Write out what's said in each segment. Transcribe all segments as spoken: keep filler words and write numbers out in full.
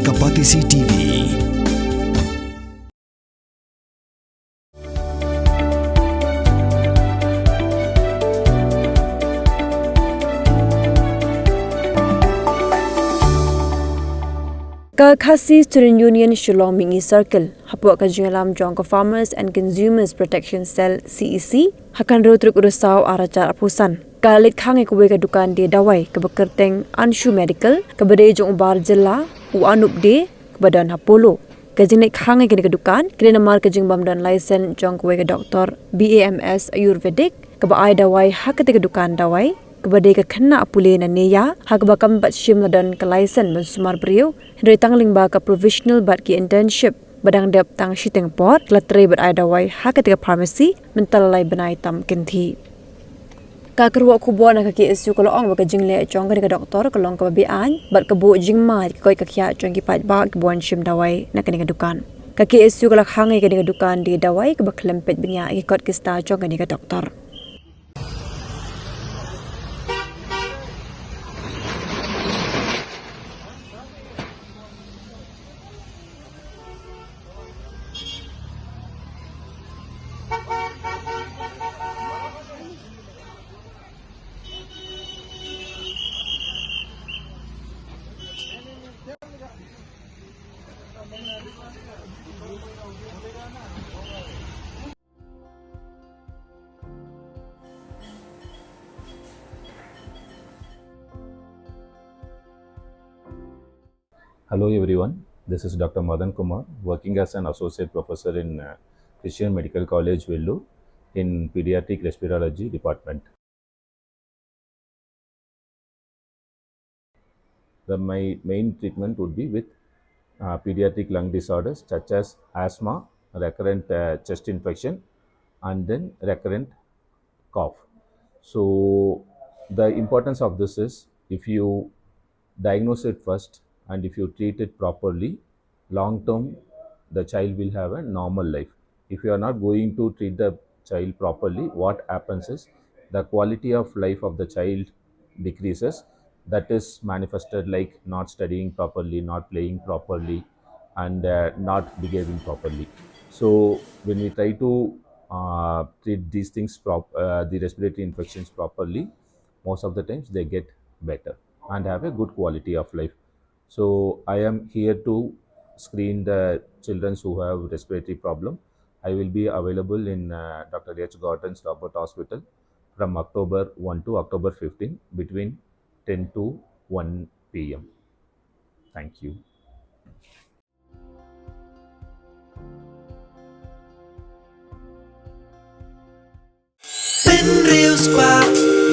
Ka Batesi T V. Ka Khasi Student Union Shillong Mihngi Circle, hapoh ka jingïalam jong ka Farmers and Consumers Protection Cell, C E C, ha ka hynriew tarik u Risaw arhajar arphew san, ka la leit khang ïa kawei ka dukan die dawai kaba kyrteng Anshu Medical, kaba dei jong u Bar Jylla u Anup Dey, kaba don ha Polo. Ka jingleit khang ïa kane ka dukan ka dei namar ka jingbym don license jong kawei ka doktor B A M S Ayurvedic, kaba ai dawai ha katei ka dukan dawai, kaba dei ka khynnah pule na Neia, ha kaba kam pat shym la don ka license ban sumar briew, hynrei tang lyngba ka provisional bad ki internship ba dang dep tang shiteng por, ka la trei bad ai dawai ha katei ka pharmacy mynta la lai bnai tam kynthih. Ka kyrwoh khubor na ka K S U ka la ong ba ka jingleh jong kane ka doktor ka long kaba be-aiñ bad ka buh jingma ïa ka koit ka khiah jong ki paidbah kiba wan shim dawai na kane ka dukan. Ka K S U ka la khang ïa kane ka dukan die dawai kaba khlem peit bniah ïa ki kot ki star jong kane ka doktor. Hello everyone, this is Doctor Madan Kumar, working as an associate professor in uh, Christian Medical College, Vellore, in pediatric respirology department. The my main treatment would be with uh, pediatric lung disorders such as asthma, recurrent uh, chest infection, and then recurrent cough. So the importance of this is, if you diagnose it first and if you treat it properly, long term the child will have a normal life. If you are not going to treat the child properly, what happens is the quality of life of the child decreases. That is manifested like not studying properly, not playing properly, and uh, not behaving properly. So when we try to uh, treat these things, prop- uh, the respiratory infections properly, most of the times they get better and have a good quality of life. So I am here to screen the children who have respiratory problem. I will be available in uh, Doctor H Gordon's Robert Hospital from October one to October fifteen between ten to one p m. Thank you. Pynriewspah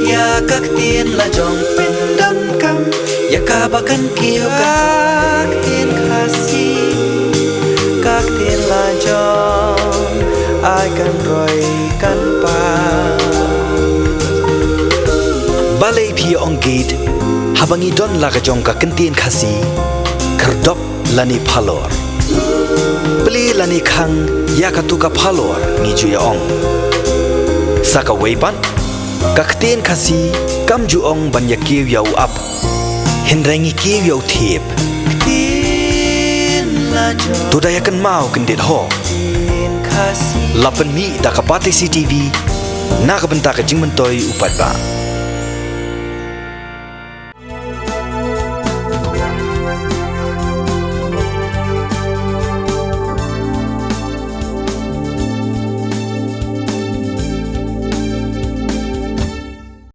ïa ka ktien la jong, pyndonkam ïa kaba kan kiew, ka ktien Khasi, ka ktien la jong, ai kan roi kan pang. Balei phi ong gate haba ngi don la ka jong ka ktien Khasi? Khyrdop lane phalor. Plie lane khang ïa katu ka phalor, ngi ju ïa ong. Sa kawei pat, ka ktien Khasi kam ju ong ban ïa kiew ïa u ap, hynrei ngi kiew ïa u thiep. To da ïa kynmaw kyndit ho. La pynmih da ka Batesi T V na ka bynta ka jingmyntoi u paidbah.